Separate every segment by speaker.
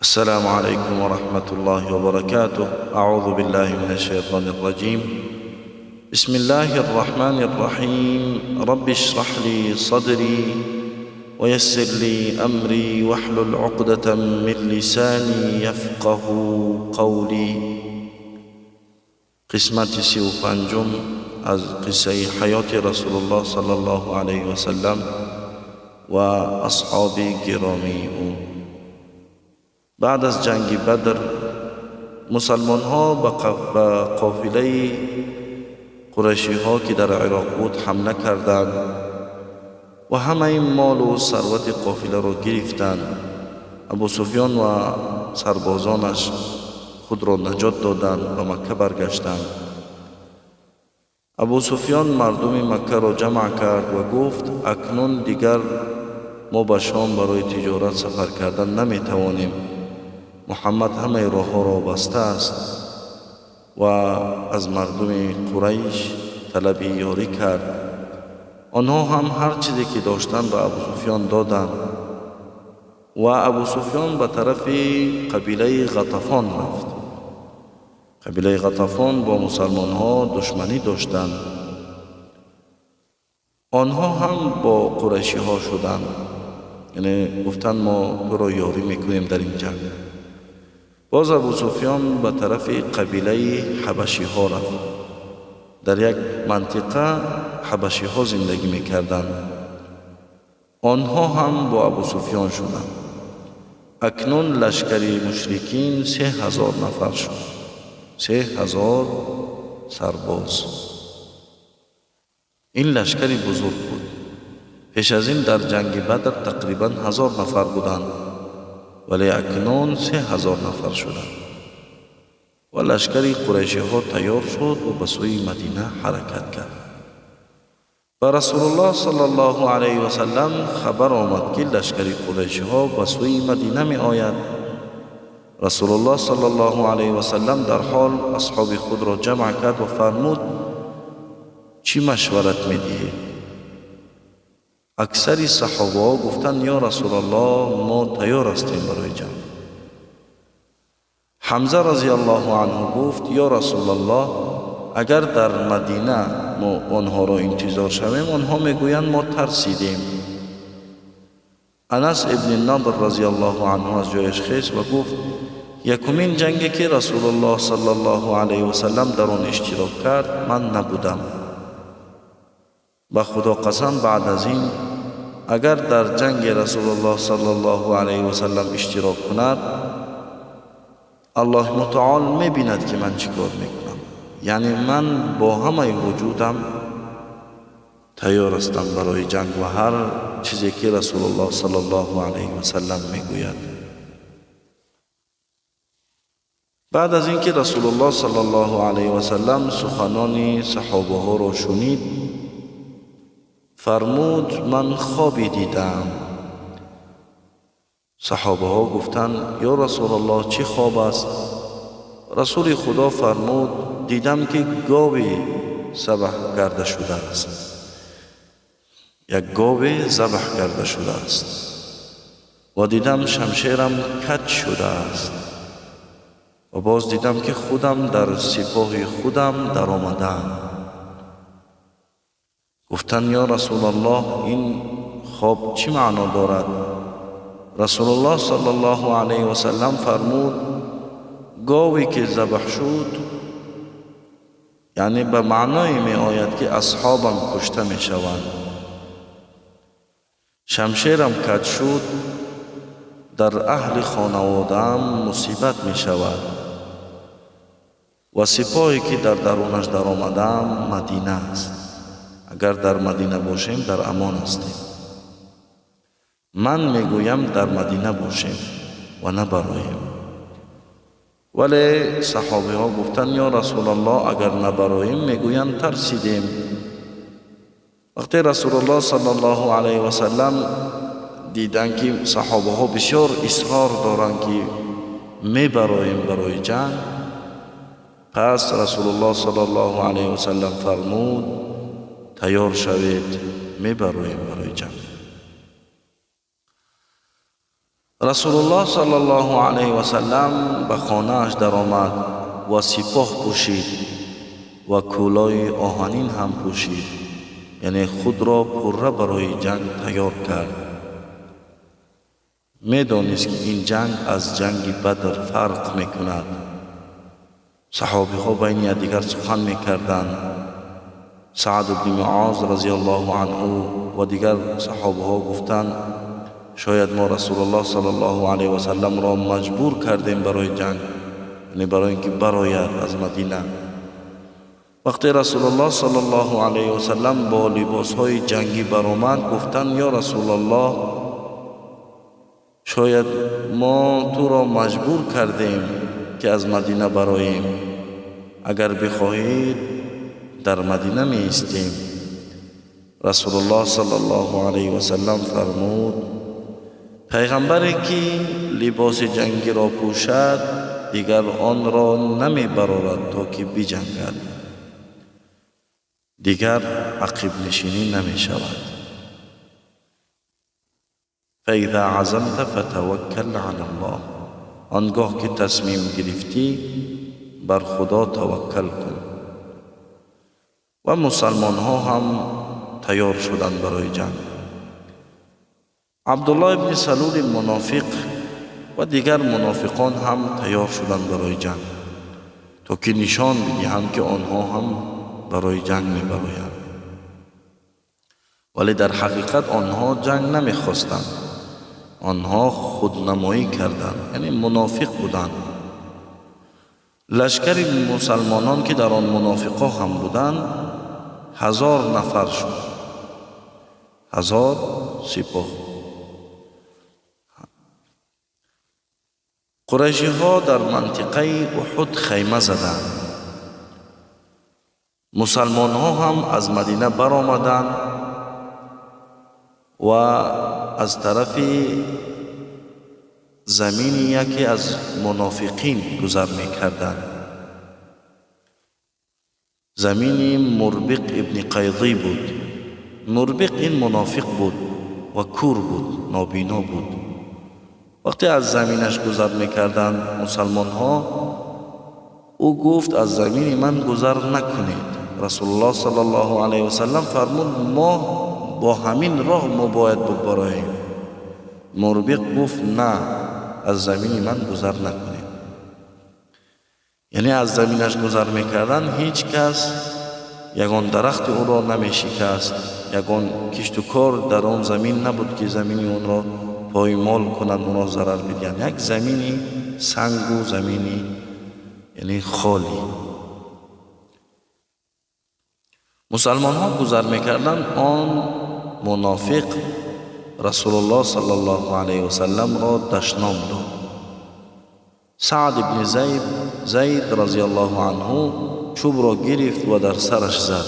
Speaker 1: السلام عليكم ورحمة الله وبركاته. أعوذ بالله من الشيطان الرجيم. بسم الله الرحمن الرحيم. رب اشرح لي صدري ويسر لي أمري واحلل عقدة من لساني يفقه قولي. قسمت 35 از قصه حیات رسول الله صلی الله علیه و سلم و اصحاب گرامی او. بعد از جنگ بدر مسلمان ها به قافله قریشی ها که در عراق بود حمله کردند و همه مال و ثروت قافله را گرفتند. ابو سفیان و سربازانش خود را نجات دادند، به مکه برگشتند. ابو سفیان مردم مکه را جمع کرد و گفت اکنون دیگر ما به شام برای تجارت سفر کردن نمی توانیم. محمد همه راه ها را بسته است و از مردم قریش طلب یاری کرد. آنها هم هر چیزی که داشتند به ابو سفیان دادند و ابو سفیان به طرف قبیله غطفان رفت. قبیله غطفان با مسلمان ها دشمنی داشتند. آنها هم با قریشی ها شدند، یعنی گفتند ما تو را یاری میکنیم در این جنگ. باز ابو سفیان به طرف قبیله حبشی ها رفت. در یک منطقه حبشی ها زندگی میکردند. آنها هم با ابو سفیان شدند. اکنون لشکر مشرکین 3000 نفر شد، 3000 سرباز. این لشکر بزرگ بود. پیش از این در جنگ بدر تقریبا 1000 نفر بودند، ولی اکنون 3000 نفر شدند و لشکر قریشی ها تیار شد و به سوی مدینه حرکت کرد. به رسول الله صلی الله علیه و سلم خبر آمد که لشکر قریشی ها به سوی مدینه می آید. رسول الله صلی الله علیه و سلم در حال اصحاب خود را جمع کرد و فرمود چی مشورت می دهید؟ اکثر صحابه ها گفتند یا رسول الله ما تیار هستیم برای جنگ. حمزه رضی الله عنه گفت یا رسول الله اگر در مدینه ما آنها را انتظار شویم آنها میگویند ما ترسیدیم. انس ابن نضر رضی الله عنه از جایش خیست و گفت یکمین جنگی که رسول الله صلی الله علیه و سلم در آن اشتراک کرد من نبودم. به خدا قسم بعد از این اگر در جنگ رسول الله صلی الله علیه و سلم اشتراک کند الله متعال میبیند که من چیکار میکنم. یعنی من با همه وجودم تیار هستم برای جنگ و هر چیزی که رسول الله صلی الله علیه و سلم میگوید. بعد از اینکه رسول الله صلی الله علیه و سلم سخنان صحابه ها را شنید فرمود من خوابی دیدم. صحابه ها گفتند یا رسول الله چه خواب است؟ رسول خدا فرمود دیدم که گاوی ذبح کرده شده است، یک گاوی ذبح کرده شده است و دیدم شمشیرم کج شده است و باز دیدم که خودم در سپاه خودم در آمدم. گفتند یا رسول الله این خواب چی معنا دارد؟ رسول الله صلی الله علیه و سلم فرمود گاوی که ذبح شد یعنی به معنای می آید که اصحابم کشته می شوند، شمشیرم کج شد در اهل خانواده‌ام مصیبت می شود و سپاهی که در درونش در آمدم مدینه است. اگر در مدینه باشیم در امان هستیم. من میگویم در مدینه باشیم و نبراییم. ولی صحابه ها گفتند یا رسول الله اگر نبراییم میگویند ترسیدیم. وقتی رسول الله صلی الله علیه و سلم دیدن که صحابه ها بسیار اصرار دارند که میبراییم برای جنگ، پس رسول الله صلی الله علیه و سلم فرمود تیار شوید، میبراییم برای جنگ. Расулуллоҳ саллаллоҳу алайҳи васаллам ба хонааш даромад ва сипоҳ пӯшид ва кӯлои оҳанин ҳам пӯшид, яъне худро пурра барои ҷанг тайёр кард. Медонист, ки ин ҷанг аз ҷанги Бадр фарқ мекунад. Саҳобиҳо байни якдигар сухан мекарданд. Саъд ибни Муоз разияллоҳу анҳу ва дигар саҳобаҳо гуфтанд: шояд мо Расулуллоҳ саллаллоҳу алайҳи васалламро маҷбур кардем барои ҷанг, яъне барои ин ки барояд аз Мадина. Вақте Расулуллоҳ саллаллоҳу алайҳи васаллам бо либосҳои ҷангӣ баромад, гуфтанд: ё Расулуллоҳ, шояд мо туро маҷбур кардем, ки аз Мадина бароем. Агар бихоҳед, дар Мадина меистем. Расулуллоҳ саллаллоҳу алайҳи васаллам фармуд: пайғамбаре ки либоси ҷангиро пӯшад, дигар онро намебарорад, то ки биҷангад. Дигар ақибнишинӣ намешавад. فإذا عزمت فتوکل علی الله. آنگاه که تصمیم گرفتی، بر خدا توکل کن. و مسلمان ها هم تیار شدند برای جنگ. عبدالله ابن سلول منافق و دیگر منافقان هم تیار شدند برای جنگ، تا که نشان بدهند که آنها هم برای جنگ میبرایند، ولی در حقیقت آنها جنگ نمیخواستند. آنها خودنمایی کردند، یعنی منافق بودند. لشکر مسلمانان که در آن منافقا هم بودند، 1000 نفر شد، 1000 سپاه. قریشی ها در منطقه احد خیمه زدند. مسلمان ها هم از مدینه برآمدند و از طرف زمین یکی از منافقین گذر میکردند. زمین مربق ابن قیضی بود. مربق این منافق بود و کور بود، نابینا بود. وقتی از زمینش گذر میکردند مسلمان ها، او گفت: از زمین من گذر نکنید. رسول الله صلی الله علیه و سلم فرمود: ما با همین راه ما باید ببراییم. مربق گفت: نه، از زمین من گذر نکنید. یعنی از زمینش گذر میکردن، هیچ کس یگان درخت او را نمیشکست، یگان کشت و کار در آن زمین نبود که زمین اون را پایمال کنند، اون را ضرر بدهند. یک زمینی سنگ و زمینی یعنی خالی. مسلمان ها گذر میکردند، آن منافق رسول الله صلی الله علیه و سلم را دشنام داد. سعد ابن زید رضی الله عنه چوب را گرفت و در سرش زد.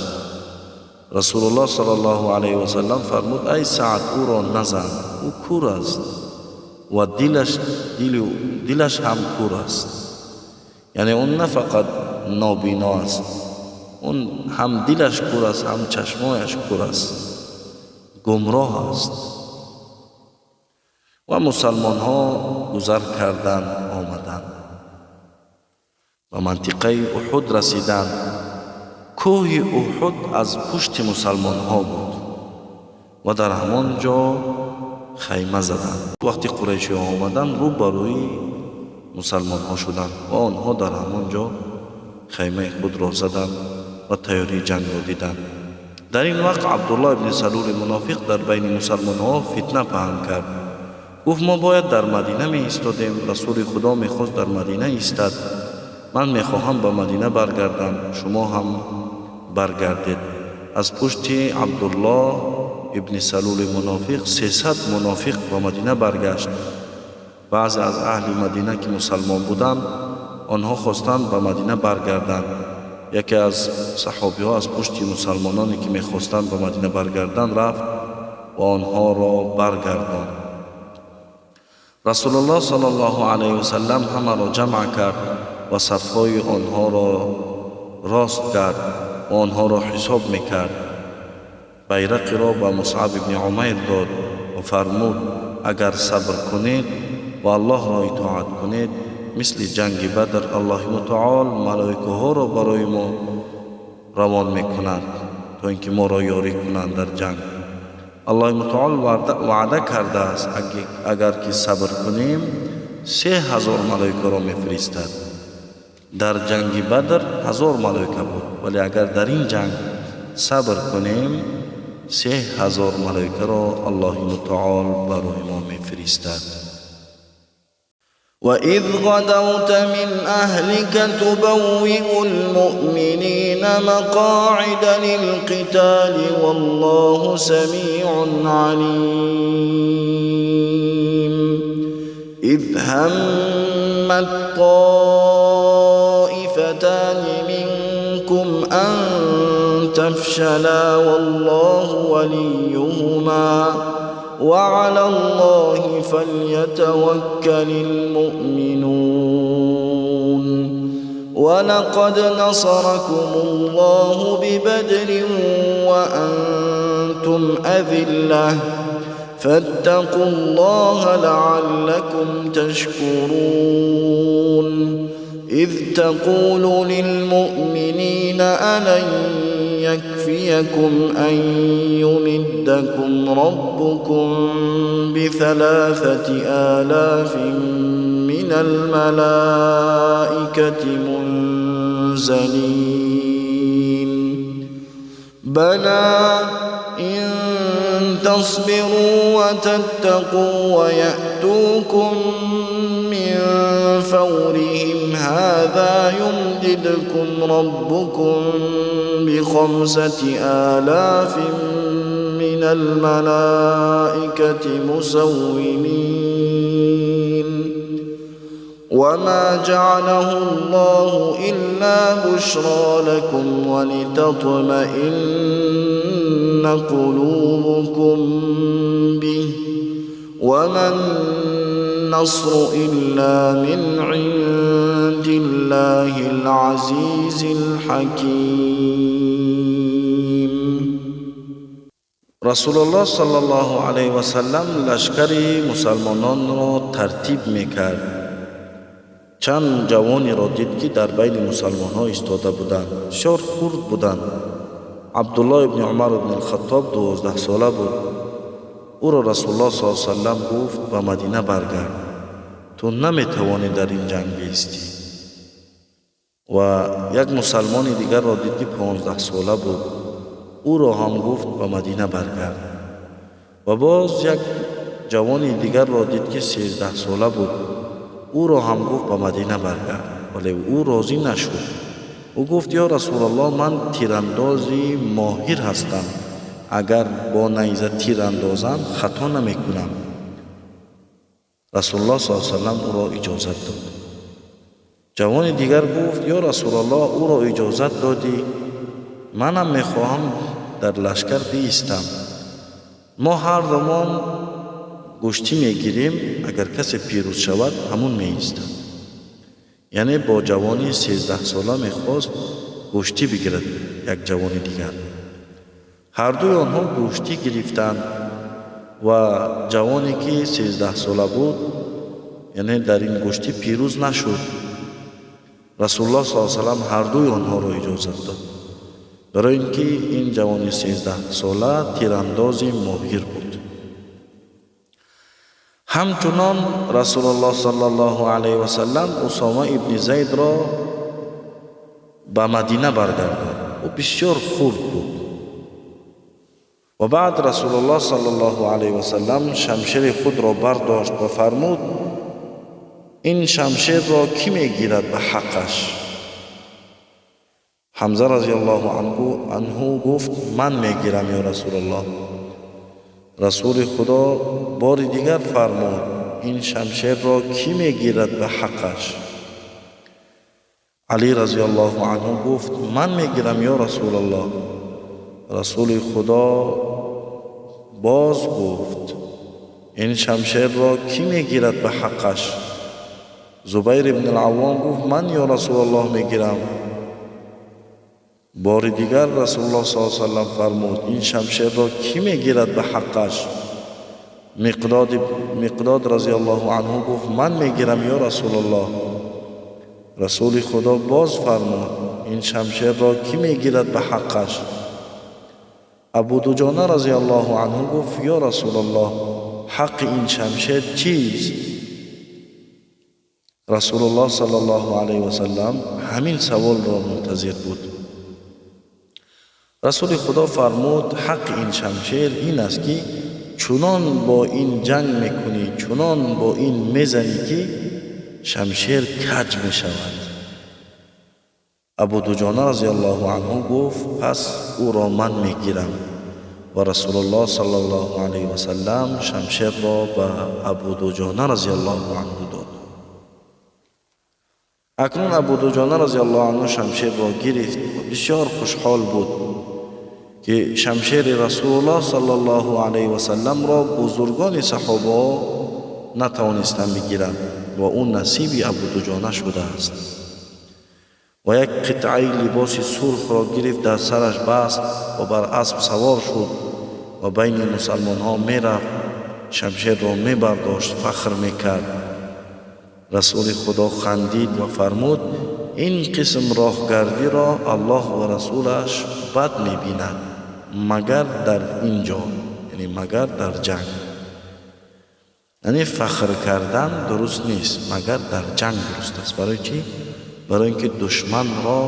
Speaker 1: رسول الله صلی الله علیه و سلم فرمود: ای سعد، او را نزن، او کور است و دلش هم کور است. یعنی اون نه فقط نابینا است، اون هم دلش کور است، هم چشمایش کور است، گمراه است. و مسلمان ها گذر کردند، آمدند و منطقه احد رسیدند. کوه احد از پشت مسلمان ها بود و در همان جا خیمه زدند. وقتی قریشی ها آمدند، رو بروی مسلمان ها شدند و آنها در همان جا خیمه خود را زدند و تیاری جنگ را دیدند. در این وقت عبدالله ابن سلول منافق در بین مسلمان ها فتنه پهن کرد. گفت: ما باید در مدینه می ایستادیم. رسول خدا می خواست در مدینه ایستد. من می خواهم به مدینه برگردم، شما هم برگردید. از پشت عبدالله ابن سلول منافق 300 منافق به مدینه برگشت. بعضی از اهل مدینه که مسلمان بودند، آنها خواستند به مدینه برگردند. یکی از صحابی ها از پشت مسلمانانی که میخواستند به مدینه برگردند رفت و آنها را برگرداند. رسول الله صلی الله علیه و سلم همه را جمع کرد و صفهای آنها را راست کرد و آنها را حساب میکرد. بیرق را به مصعب ابن عمیر داد و فرمود: اگر صبر کنید، ва Аллоҳро итоат кунед, мисли ҷанги Бадр Аллоҳи мутаол малоикаҳоро барои мо равон мекунад, то ин ки моро ёрӣ кунанд дар ҷанг. Аллоҳи мутаол ваъда кардааст, агар ки сабр кунем, 3000 малоикаро мефиристад. Дар ҷанги Бадр 1000 малоика буд, вале агар дар ин ҷанг сабр кунем, 3000 малоикаро Аллоҳи мутаол барои мо мефиристад.
Speaker 2: وإذ غدوت من أهلك تبوئ المؤمنين مقاعد للقتال والله سميع عليم. إذ همت طائفتان منكم أن تفشلا والله وليهما وعلى الله فليتوكل المؤمنون. ولقد نصركم الله ببدر وأنتم أذلة فاتقوا الله لعلكم تشكرون. إذ تقول للمؤمنين ألن يكفيكم أن يمدكم ربكم ب3,000 من الملائكة منزلين. بلى إن تصبروا وتتقوا ويأتوكم من فورهم هذا يمددكم ربكم ب5,000 من الملائكة مسومين. وما جعله الله إلا بشرى لكم ولتطمئن قلوبكم به وما النصر إلا من عند الله العزيز الحكيم.
Speaker 1: Расулуллоҳ саллаллоҳу алайҳи васаллам лашкари мусалмононро тартиб мекард. Чанд ҷавонеро дид, ки дар байни мусалмонҳо истода буданд, бисёр хурд буданд. Абдуллоҳ ибни Умар ибни Алхаттоб 12 сола буд. Ӯро Расулуллоҳ саллаллоҳу алайҳи васаллам гуфт: ба Мадина баргард, ту наметавонӣ дар ин ҷанг биистӣ. Ва як мусалмони дигарро дид, ки 15 сола буд. Ӯро ҳам гуфт: ба Мадина баргард. Ва боз як ҷавони дигарро дид, ки 13 сола буд. Ӯро ҳам гуфт: ба Мадина баргард. Вале ӯ розӣ нашуд. Ӯ гуфт: ё Расулаллоҳ, ман тирандози моҳир ҳастам, агар бо найза тир андозам, хато намекунам. Расулуллоҳ саллаллоҳу алайҳи васаллам ӯро иҷозат дод. Ҷавони дигар гуфт: ё Расулаллоҳ, ӯро иҷозат додӣ, манам мехоҳам дар лашкар биистам. Мо ҳар замон гӯштӣ мегирем, агар касе пирӯз шавад, ҳамун меистад. Яъне бо ҷавони 13 сола мехост гӯштӣ бигирад як ҷавони дигар. Ҳардуи онҳо гӯштӣ гирифтанд ва ҷавоне, ки 13 сола буд, яъне дар ин гӯштӣ пирӯз нашуд. Расулуллоҳ саллаллоҳу алайҳи васаллам ҳардуи онҳоро иҷозат дод, барои ин ки ин ҷавони 13 сола тирандози моҳир буд. Ҳамчунон Расулуллоҳ саллаллоҳу алайҳи васаллам Усома ибни Зайдро ба Мадина баргардонд. Ӯ бисёр хурд буд. Ва баъд Расулуллоҳ саллаллоҳу алайҳи васаллам шамшери худро бардошт ва фармуд: ин шамшерро кӣ мегирад ба ҳаққаш? Ҳамза разияллоҳу анҳу гуфт: ман мегирам, ё Расулуллоҳ. Расули Худо бори дигар фармуд: ин шамшерро кӣ мегирад ба ҳаққаш? Алӣ разияллоҳу анҳу гуфт: ман мегирам, ё Расулуллоҳ. Расули Худо боз гуфт: ин шамшерро кӣ мегирад ба ҳаққаш? Зубайр ибн ал-Аввом гуфт: ман, ё Расулуллоҳ, мегирам. Бори дигар Расулуллоҳ саллаллоҳу алайҳи васаллам фармуд: ин шамшерро кӣ мегирад ба ҳаққаш? Миқдод разияллоҳу анҳу гуфт: ман мегирам ё Расулуллоҳ. Расули Худо боз фармуд: ин шамшерро кӣ мегирад ба ҳаққаш? Абу Дуҷона разияллоҳу анҳу гуфт: ё Расулуллоҳ, ҳаққи ин шамшер чист? Расулуллоҳ саллаллоҳу алайҳи васаллам ҳамин саволро мунтазир буд. Расули Худо фармуд: ҳаққи ин шамшер ин аст, ки чунон бо ин ҷанг мекунӣ, чунон бо ин мезанӣ, ки шамшер каҷ мешавад. Абу Дуҷона разияллоҳу анҳу гуфт: пас ӯро ман мегирам. Ва Расулуллоҳ саллаллоҳу алайҳи васаллам шамшерро ба Абу Дуҷона разияллоҳу анҳу дод. Акнун Абу Дуҷона разияллоҳу анҳу шамшерро гирифт ва бисёр хушҳол буд, ки шамшери Расулуллоҳ саллаллоҳу алайҳи васалламро бузургони саҳобаҳо натавонистанд бигиранд ва ӯ насиби Абу Дуҷона шудааст. Ва як қитъаи либоси сурхро гирифт, дар сараш баст ва бар асп савор шуд ва байни мусалмонҳо мерафт, шамшерро мебардошт, фахр мекард. Расули Худо хандид ва фармуд: ин қисм роҳгардиро Аллоҳ ва расулаш бад мебинад, магар дар ин ҷо, яъне магар дар ҷанг. Яъне фахр кардан дуруст нест, магар дар ҷанг дуруст аст. Барои чӣ? Барои ин ки душманро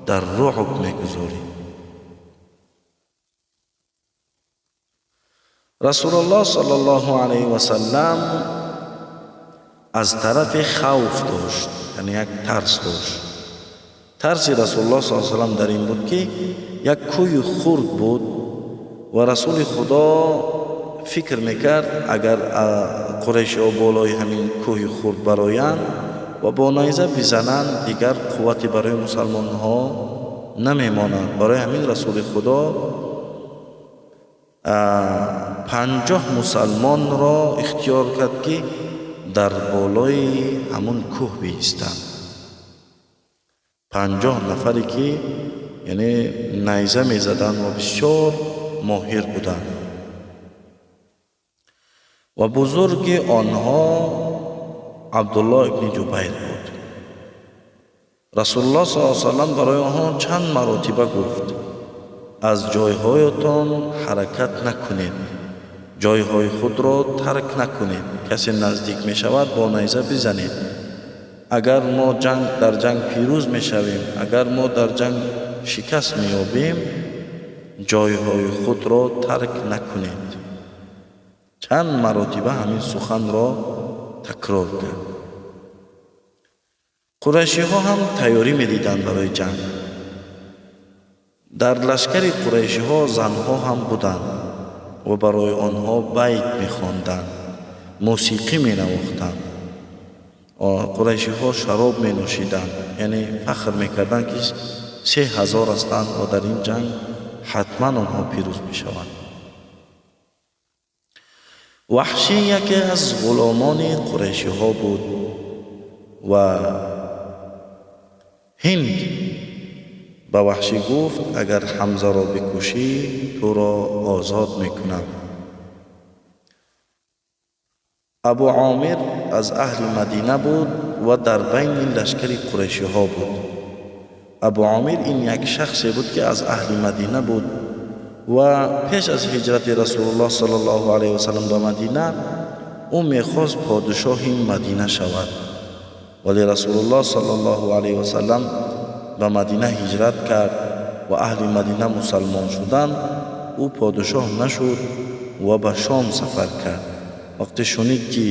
Speaker 1: дар руъб мегузорӣ. Расулуллоҳ саллаллоҳу алайҳи васаллам аз тарафи хавф дошт, яъне як тарс дошт. Тарси Расулуллоҳ саллаллоҳу алайҳи васаллам дар ин буд, ки як кӯҳи хурд буд ва Расули Худо фикр мекард, агар қурайшиҳо болои ҳамин кӯҳи хурд бароянд ва бо найза бизананд, дигар қуввате барои мусалмонҳо намемонад. Барои ҳамин Расули Худо 50 мусалмонро ихтиёр кард, ки дар болои ҳамун кӯҳ биистанд. 50 нафаре, ки яъне найза мезаданд ва бисёр моҳир буданд. Ва бузурги онҳо Абдуллоҳ ибни Ҷубайр буд. Расулуллоҳ саллаллоҳу алайҳи васаллам барои онҳо чанд маротиба гуфт: аз ҷойҳоятон ҳаракат накунед, ҷойҳои худро тарк накунед, касе наздик мешавад бо найза бизанед. Агар мо дар ҷанг пирӯз мешавем, агар мо дар ҷанг шикаст меёбем, ҷойҳои худро тарк накунед. Чанд маротиба ҳамин суханро такрор кард. Қурайшиҳо ҳам тайёрӣ медиданд барои ҷанг. Дар лашкари қурайшиҳо занҳо ҳам буданд ва барои онҳо байт мехонданд, мусиқӣ менавохтанд. Қурайшиҳо шароб менӯшиданд, яъне фахр мекарданд, ки 3000 ҳастанд ва дар ин ҷанг ҳатман онҳо пирӯз мешаванд. Ваҳшӣ яке аз ғуломони қурайшиҳо буд ва Ҳинд ба Ваҳшӣ гуфт: агар Ҳамзаро бикушӣ, туро озод мекунам. Абу Омир аз аҳли Мадина буд ва дар байни лашкари қурайшиҳо буд. Абу Омир ин як шахсе буд, ки аз аҳли Мадина буд ва пеш аз ҳиҷрати Расулуллоҳ саллаллоҳу алайҳи васаллам ба Мадина ӯ мехост подишоҳи Мадина шавад. Вале Расулуллоҳ саллаллоҳу алайҳи васаллам ба Мадина ҳиҷрат кард ва аҳли Мадина мусалмон шуданд. Ӯ подишоҳ нашуд ва ба Шом сафар кард. Вақте шунид, ки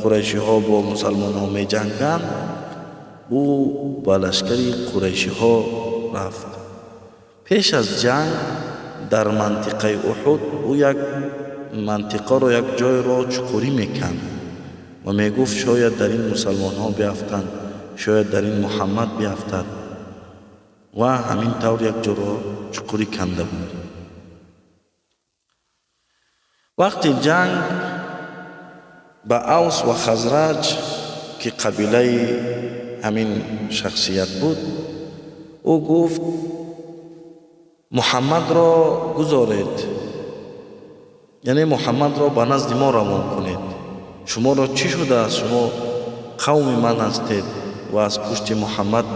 Speaker 1: қурайшиҳо бо мусалмонҳо меҷанганд, ӯ ба лашкари қурайшиҳо рафт. Пеш аз ҷанг дар мантиқаи Уҳуд ӯ як мантиқаро, як ҷойро чуқурӣ меканд ва мегуфт: шояд дар ин мусалмонҳо биафтанд, шояд дар ин Муҳаммад биафтад. Ва ҳамин тавр як ҷоро чуқурӣ канда буд. Вақти ҷанг ба Авс ва Хазраҷ, ки қабилаи ҳамин шахсият буд, ӯ гуфт: Муҳаммадро гузоред, Яъне Муҳаммадро ба назди мо равон кунед. Шуморо чӣ шудааст? Шумо қавми ман ҳастед ва аз пушти Муҳаммад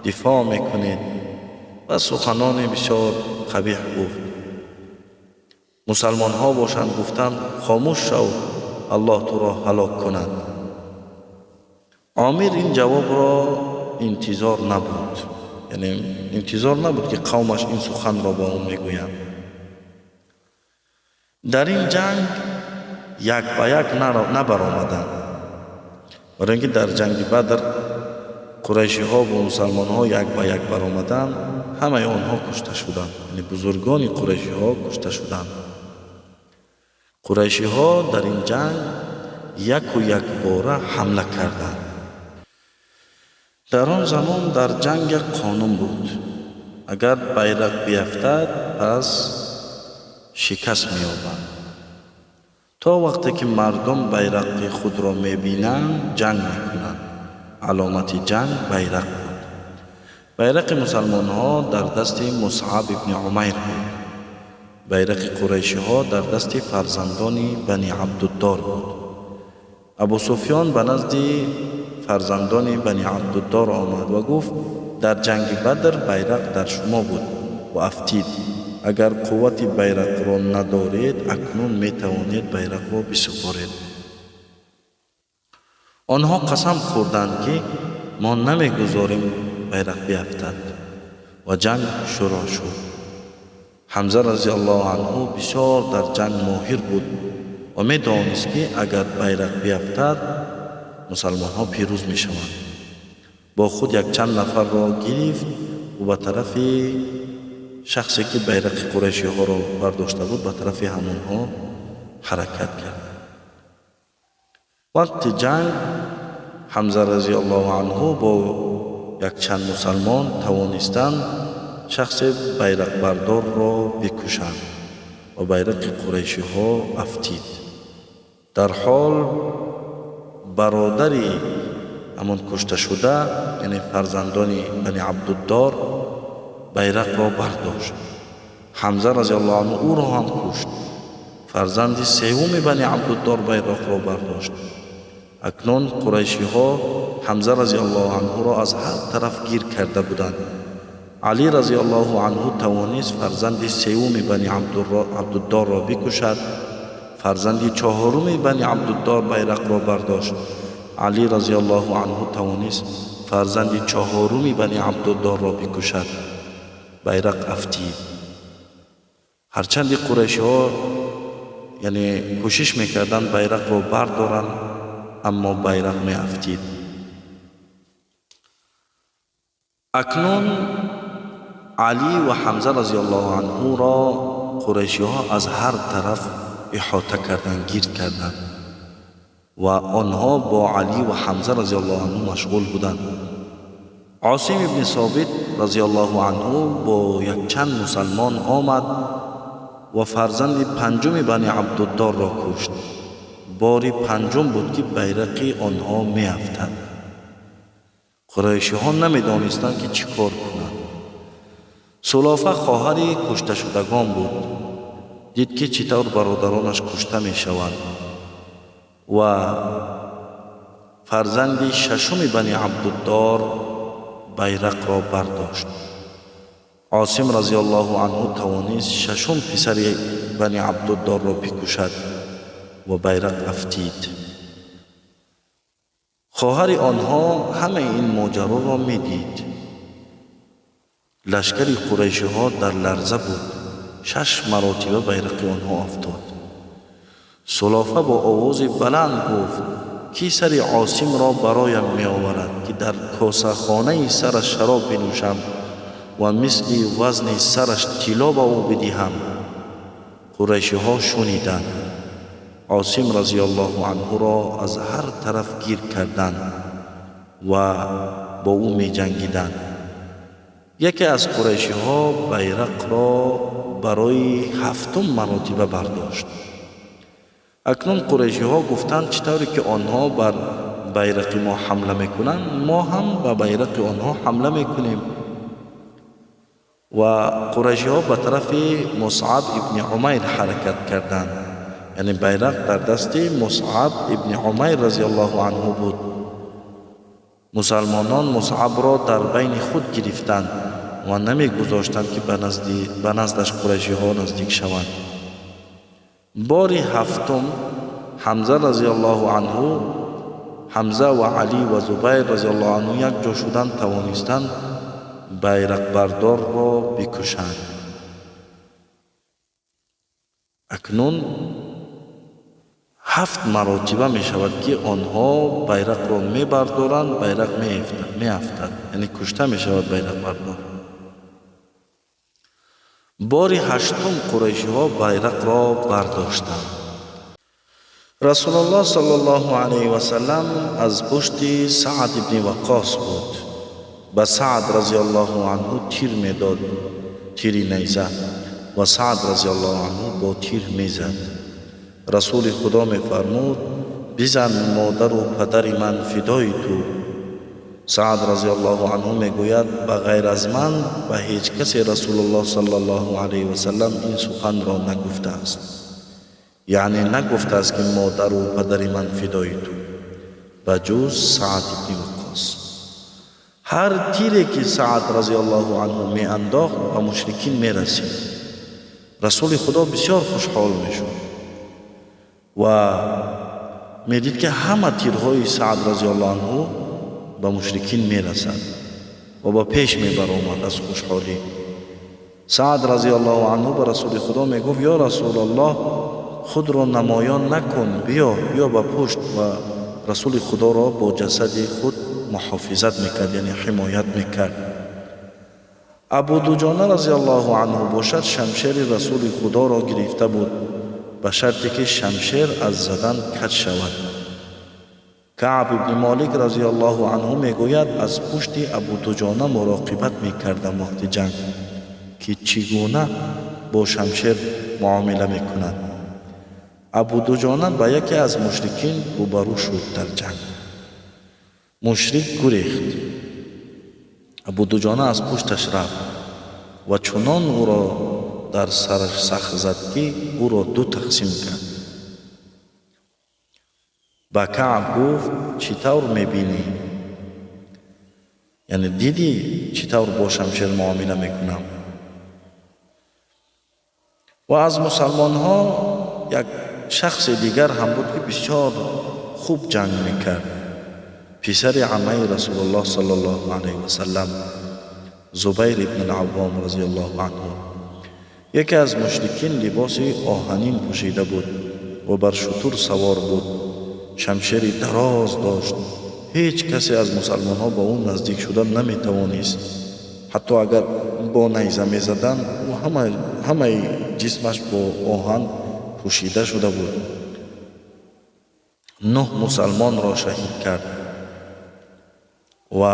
Speaker 1: дифоъ мекунед. Ва суханони бисёр қабеҳ гуфт. Мусалмонҳо бошанд, гуфтанд: хомӯш шав, Аллоҳ туро ҳалок кунад. Омир ин ҷавобро интизор набуд, яъне интизор набуд, ки қавмаш ин суханро ба ӯ мегӯянд. Дар ин ҷанг як ба як набаромаданд, барои ин ки дар ҷанги Бадр қурайшиҳо бо мусалмонҳо як ба як баромаданд, ҳамаи онҳо кушта шуданд, яъне бузургони қурайшиҳо кушта шуданд. Қурайшиҳо дар ин ҷанг яку якбора ҳамла карданд. Дар он замон дар ҷанг як қонун буд: агар байрақ биафтад, пас шикаст меёбанд. То вақте ки мардум байрақи худро мебинанд, ҷанг мекунанд. Аломати ҷанг байрақ буд. Байрақи мусалмонҳо дар дасти Мусъаб ибни Умайр буд. Байрақи қурайшиҳо дар дасти фарзандони Бани Абдуддор буд. Абу Суфён ба назди фарзандони Бани Абдуддор омад ва гуфт: дар ҷанги Бадр байрақ дар шумо буд ва афтид. Агар қуввати байрақро надоред, акнун метавонед байрақро бисупоред. Онҳо қасам хӯрданд, ки мо намегузорем байрақ биафтад, ва ҷанг шурӯъ шуд. Ҳамза разиаллоҳу анҳу бисёр дар ҷанг моҳир буд ва медонист, ки агар байрақ биафтад, мусалмонҳо пирӯз мешаванд. Бо худ якчанд нафарро гирифт ӯ ба тарафи шахсе, ки байрақи қурайшиҳоро бардошта буд, ба тарафи ҳамонҳо ҳаракат кард. Вақти ҷанг Ҳамза разиаллоҳу анҳу бо якчанд мусалмон тавонистанд шахсе байрақбардорро бикушанд ва байрақи қурайшиҳо афтид. Дар ҳол бародари ҳамон кушташуда, яъне фарзандони Бани Абдуддор, байрақро бардошт. Ҳамза разиаллоҳу анҳу ӯро ҳам кушт. Фарзанди севуми Бани Абдуддор байроқро бардошт. Акнун қурайшиҳо Ҳамза разиаллоҳу анҳуро аз ҳар тараф гир карда буданд. Алӣ разиаллоҳу анҳу тавонист фарзанди севуми Бани Абдуддорро бикушад. Фарзанди чаҳоруми Бани Абдуддор байрақро бардошт. Алӣ разиаллоҳу анҳу тавонист фарзанди чаҳоруми Бани Абдуддорро бикушад. Байрақ афтид. Ҳарчанди қурайшиҳо, яъне, кӯшиш мекарданд байрақро бардоранд, аммо байрақ меафтид. Акнун Алӣ ва Ҳамза разиаллоҳу анҳуро қурайшиҳо аз ҳар тараф иҳота карданд, гирд карданд ва онҳо бо Алӣ ва Ҳамза разиаллоҳу анҳу машғул буданд. Осим ибни Собит разиаллоҳу анҳу бо якчанд мусалмон омад ва фарзанди панҷуми Бани Абдуддорро кушт. Бори панҷум буд, ки байрақи онҳо меафтад. Қурайшиҳо намедонистанд, ки чӣ кор кунанд. Сулофа хоҳари кушташудагон буд. Дид, ки чӣ тавр бародаронаш кушта мешаванд ва фарзанди шашуми Бани Абдуддор байрақро бардошт. Осим разиаллоҳу анҳу тавонист шашум писари Бани Абдуддорро бикушад ва байрақ афтид. Хоҳари онҳо ҳамаи ин моҷароро медид. Лашкари қурайшиҳо дар ларза буд. 6 маротиба байрақи онҳо афтод. Сулофа бо овози баланд гуфт: ки сари Осимро бароям меоварад, ки дар косахонаи сараш шароб бинӯшам ва мисли вазни сараш тилло ба ӯ бидиҳам? Қурайшиҳо шуниданд. Осим разиаллоҳу анҳуро аз ҳар тараф гир карданд ва бо ӯ меҷангиданд. Яке аз қурайшиҳо байрақро барои ҳафтум маротиба бардошт. Акнун қурайшиҳо гуфтанд: чӣ тавре ки онҳо бар байрақи мо ҳамла мекунанд, мо ҳам ба байрақи онҳо ҳамла мекунем. Ва қурайшиҳо ба тарафи Мусъаб ибни Умайр ҳаракат карданд. Яъне байрақ дар дасти Мусъаб ибни Умайр разияллоҳу анҳу буд. Мусалмонон Мусъабро дар байни худ гирифтанд ва намегузоштанд, ки ба наздаш қурайшиҳо наздик шаванд. Бори ҳафтум Ҳамза разияллоҳу анҳу, Ҳамза ва Алӣ ва Зубайр разияллоҳу анҳу якҷо шуданд, тавонистанд байрақбардорро бикушанд. Акнун 7 маротиба мешавад, ки онҳо байрақро мебардоранд, байрақ меафтад, яъне кушта мешавад байрақбардор. Бори ҳаштум қурайшиҳо байрақро бардоштанд. Расулуллоҳ саллаллоҳу алайҳи васаллам аз пушти Саъд ибни Ваққос буд. Ба Саъд разияллоҳу анҳу тир медод, тири найза, ва Саъд разияллоҳу анҳу бо тир мезад. Расули Худо мефармуд: бизан, модару падари ман фидои ту. Саъд разияллоҳу анҳу мегӯяд: ба ғайр аз ман ба ҳеҷ касе Расулуллоҳ саллаллоҳу алайҳи васаллам ин суханро нагуфтааст. Яъне нагуфтааст, ки модару падари ман фидои ту, ба ҷуз Саъд ибни Ваққос. Ҳар тире ки Саъд разияллоҳу анҳу меандохт, ба мушрикин мерасид. Расули Худо бисёр хушҳол мешуд ва медид, ки ҳама тирҳои Саъд разияллоҳу анҳу ба мушрикин мерасад ва ба пеш мебаромад аз хушҳолӣ. Саъд разияллоҳу анҳу ба Расули Худо мегуфт: ё Расулаллоҳ, худро намоён накун, биё, биё ба пушт. Ва Расули Худоро бо ҷасади худ муҳофизат мекард, яъне ҳимоят мекард. Абу Дуҷона разияллоҳу анҳу бошад, шамшери Расули Худоро гирифта буд, ба шарте ки шамшер аз задан каҷ шавад. Каъб ибни Молик разияллоҳу анҳу мегӯяд: аз пушти Абу Дуҷона муроқибат мекардам вақти ҷанг, ки чӣ гуна бо шамшер муомила мекунад. Абу Дуҷона ба яке аз мушрикин рӯбарӯ шуд дар ҷанг. Мушрик гурехт. Абу Дуҷона аз пушташ рафт ва чунон ӯро дар сараш сахт зад, ки ӯро ду тақсим кард. Ба Каъб гуфт: чӣ тавр мебинӣ? Яъне дидӣ, чӣ тавр бо шамшер муомила мекунам? Ва аз мусалмонҳо як шахси дигар ҳам буд, ки бисёр хуб ҷанг мекард. Писари аммаи Расулуллоҳ саллаллоҳу алайҳи васаллам, Зубайр ибн ал-Аввом разияллоҳу анҳу. Яке аз мушрикин либоси оҳанин пӯшида буд ва бар шутур савор буд. Шамшери дароз дошт. Ҳеҷ касе аз мусалмонҳо ба ӯ наздик шудан наметавонист. Ҳатто агар бо найза мезаданд, ӯ ҳамаи ҷисмаш бо оҳан пӯшида шуда буд. 9 мусалмонро шаҳид кард ва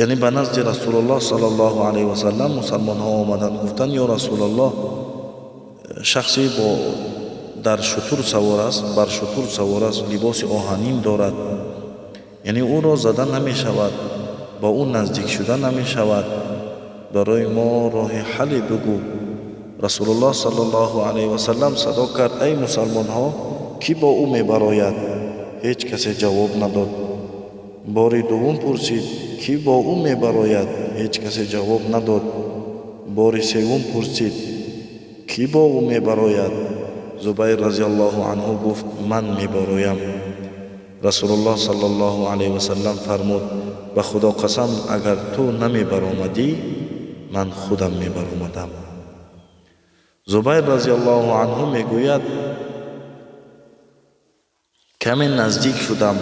Speaker 1: яъне ба назди Расулуллоҳ саллаллоҳу алайҳи васаллам мусалмонҳо омаданд, гуфтанд: ё Расулаллоҳ, шахсе бо дар шутур савор аст, бар шутур савор аст, либоси оҳанин дорад, яъне ӯро зада намешавад, ба ӯ наздик шуда намешавад, барои мо роҳи ҳалле бигӯ. Расулуллоҳ саллаллоҳу алайҳи васаллам садо кард: эй мусалмонҳо, кӣ бо ӯ мебарояд? Ҳеҷ касе ҷавоб надод. Бори дуввум пурсид: кӣ бо ӯ мебарояд? Ҳеҷ касе ҷавоб надод. Бори севум пурсид: кӣ бо ӯ мебарояд? Зубайр разияллоҳу анҳу гуфт: ман мебароям. Расулуллоҳ саллаллоҳу алайҳи васаллам фармуд: ба Худо қасам, агар ту намебаромадӣ, ман худам мебаромадам. Зубайр разияллоҳу анҳу мегӯяд: каме наздик шудам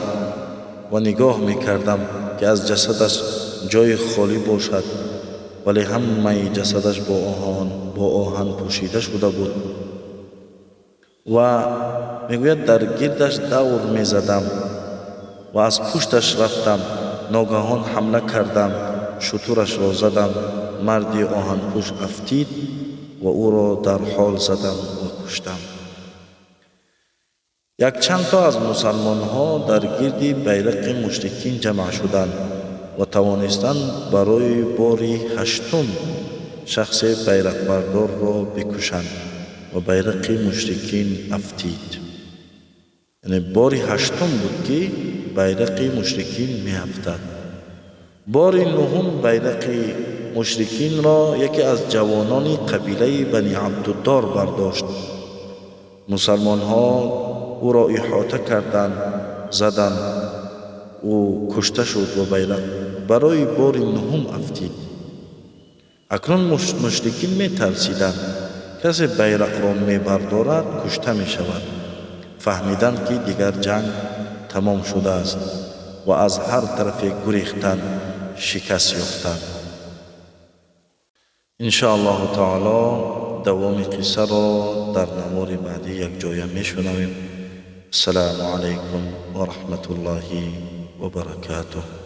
Speaker 1: ва нигоҳ мекардам, ки аз ҷасадаш ҷои холӣ бошад, вале ҳамаи ҷасадаш бо оҳан пӯшида шуда буд. Ва мегӯяд, дар гирдаш давр мезадам ва аз пушташ рафтам, ногаҳон ҳамла кардам, шутурашро задам, марди оҳанпӯш афтид ва ӯро дар ҳол задам ва куштам. Якчанд то аз мусалмонҳо дар гирди байрақи мушрикин ҷамъ шуданд ва тавонистанд барои бори ҳаштум шахсе байрақбардорро бикушанд. ва байрақи мушрикин афтид. Яъне бори ҳаштум буд, ки байрақи мушрикин меафтад. Бори нуҳум байрақи мушрикинро яке аз ҷавонони қабилаи Бани Абдуддор бардошт. Мусалмонҳо ӯро иҳота карданд, заданд, ӯ кушта шуд ва байрақ барои бори нуҳум афтид. Акнун мушрикин метарсиданд, касе байрақро мебардорад, кушта мешавад. Фаҳмиданд, ки дигар ҷанг тамом шудааст ва аз ҳар тарафе гурехтанд, шикаст ёфтанд. Иншоаллоҳу таоло давоми қиссаро дар навори баъдӣ якҷоя мешунавем. Ассалому алайкум ва раҳматуллоҳи ва баракатуҳ.